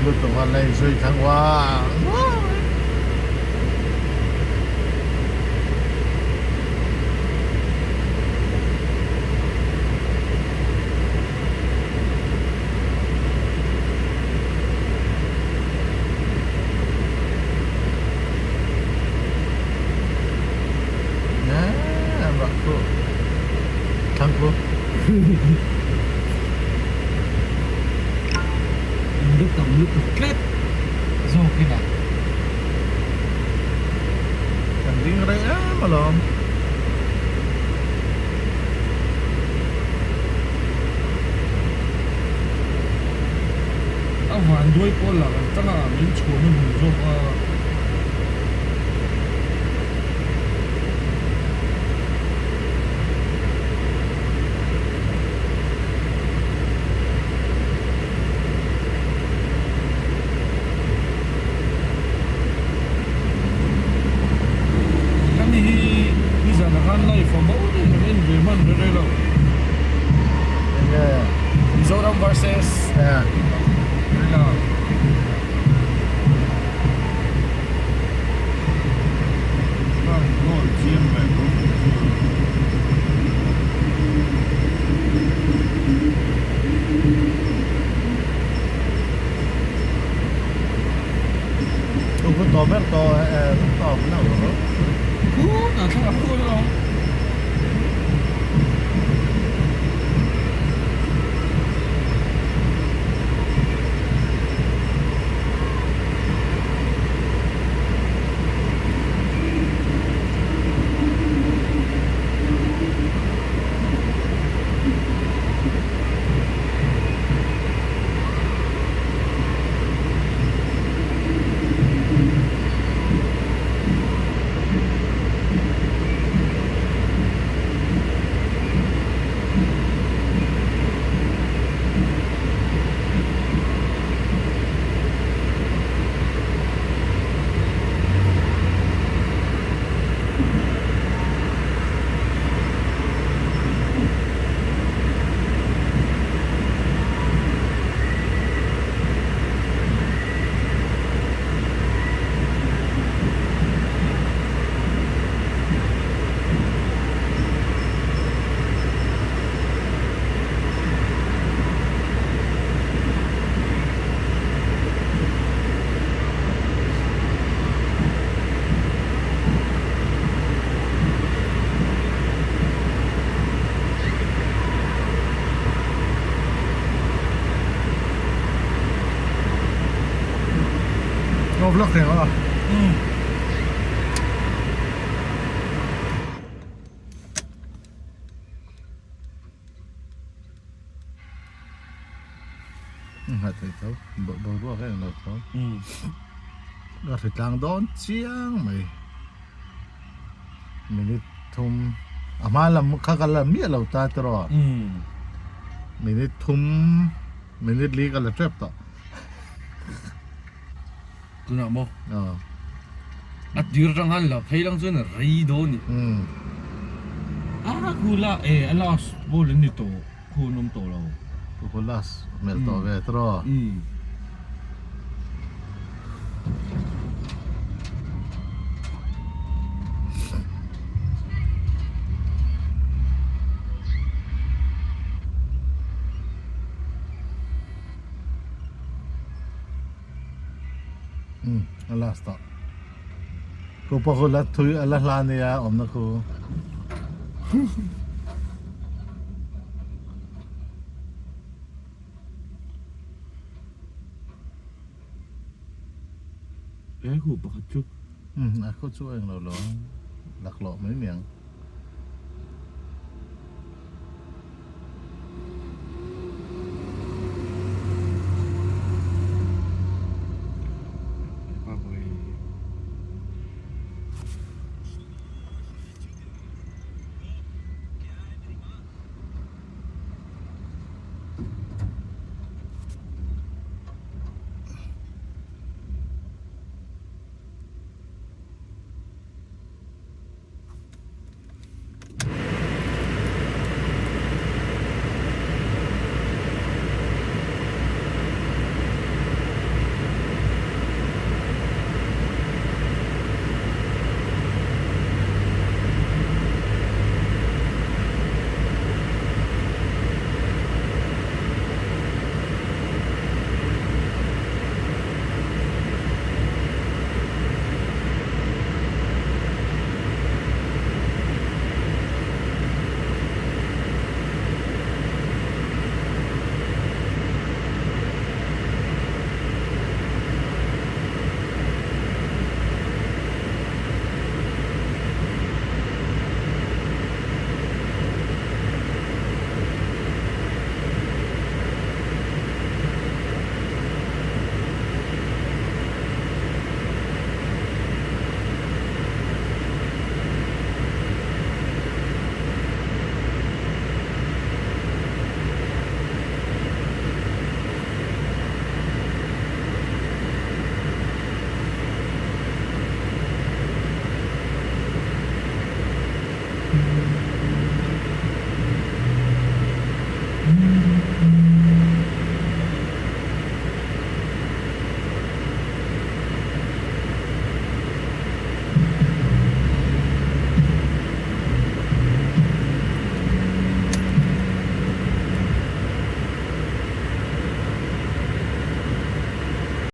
lutuk a la inzui thang uang uang mai. An tam lutuk tlat zawk in a. Kan ding rei em alawm. A van duai pawl lah kan tang a min chhuahna hmun zawk a. Ani hi nizan ah khan live a bo daih kan en ve hman reng reng lo. Enge? Mizoram versus Kerala. Aw vlog reng a. Nghat thei tho boruak a englo tho. Ka hritlang dawn chiang mai. Minute thum a hma lam kha ka la miah lo ta tiraw. Minute thum minute li ka la tep tawh. Tunah maw? A tir atang khan la phei lang chuan a rei dawn ni. A khu la e a last ball an ni tawh khu an awm tawh lo. Khu last hmel tawh ve tiraw? A last tawh. Khu pawh khu la thui a la hla nia awmna khu. E khu pakhat chu. A khu chu englo lo laklawh mai niang.